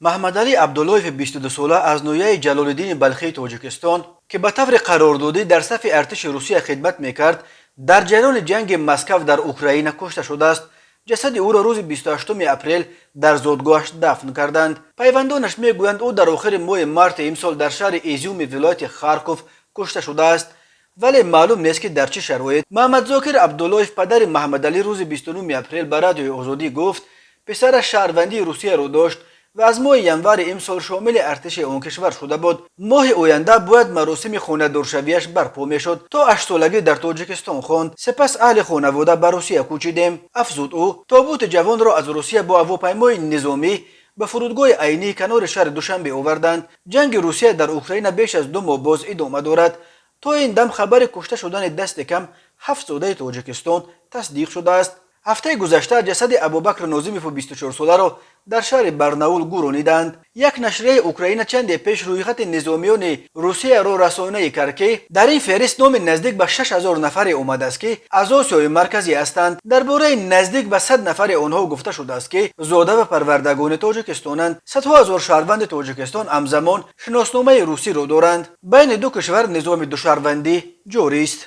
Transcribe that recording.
Маҳмадалӣ Абдуллоеви 22-сола аз ноҳияи Ҷалолиддини Балхии Тоҷикистон, ки ба таври қарордодӣ дар сафи артиши Русия хидмат мекард, дар ҷараёни ҷанги Москав дар Украина кушта шудааст. Ҷасади ӯро рӯзи 28 апрел дар зодгоҳаш дафн карданд. Пайвандонаш мегӯянд, ӯ дар охири моҳи марти имсол дар шаҳри Изюми вилояти Харков кушта шудааст, вале маълум нест, ки дар чӣ шароит. Маҳмадзокир Абдуллоев, падари Маҳмадалӣ, рӯзи 29 апрел ба Радиои Озодӣ гуфт, писараш шаҳрвандии Русияро дошт ва аз моҳи январи имсол шомили артиши он кишвар шуда буд. Моҳи оянда бояд маросими хонадоршавиаш барпо мешуд. То 8-солагӣ дар Тоҷикистон хонд, сипас аҳли хонавода ба Русия кӯчидем, афзуд ӯ. Тобути ҷавонро аз Русия бо ҳавопаймои низомӣ ба фурудгоҳи Айнии канори шаҳри Душанбе оварданд. Ҷанги Русия дар Украина беш аз 2 моҳ боз идома дорад. То ин дам хабари кушта шудани дасти кам ҳафт зодаи Тоҷикистон тасдиқ шудааст. Ҳафтаи гузашта ҷасади Абубакр Нозимову 24-соларо дар шаҳри Барнаул гӯрониданд. Як нашрияи Украина чанде пеш рӯйхати низомиёни Русияро расонаӣ кард, ки дар ин феҳрист номи наздик ба 6000 нафаре омадааст, ки аз Осиёи Марказӣ ҳастанд. Дар бораи наздик ба 100 нафари онҳо гуфта шудааст, ки зода ва парвардагони Тоҷикистонанд. Садҳо ҳазор шаҳрванди Тоҷикистон ҳамзамон шиносномаи русиро доранд. Байни ду кишвар низоми душаҳрвандӣ ҷорист.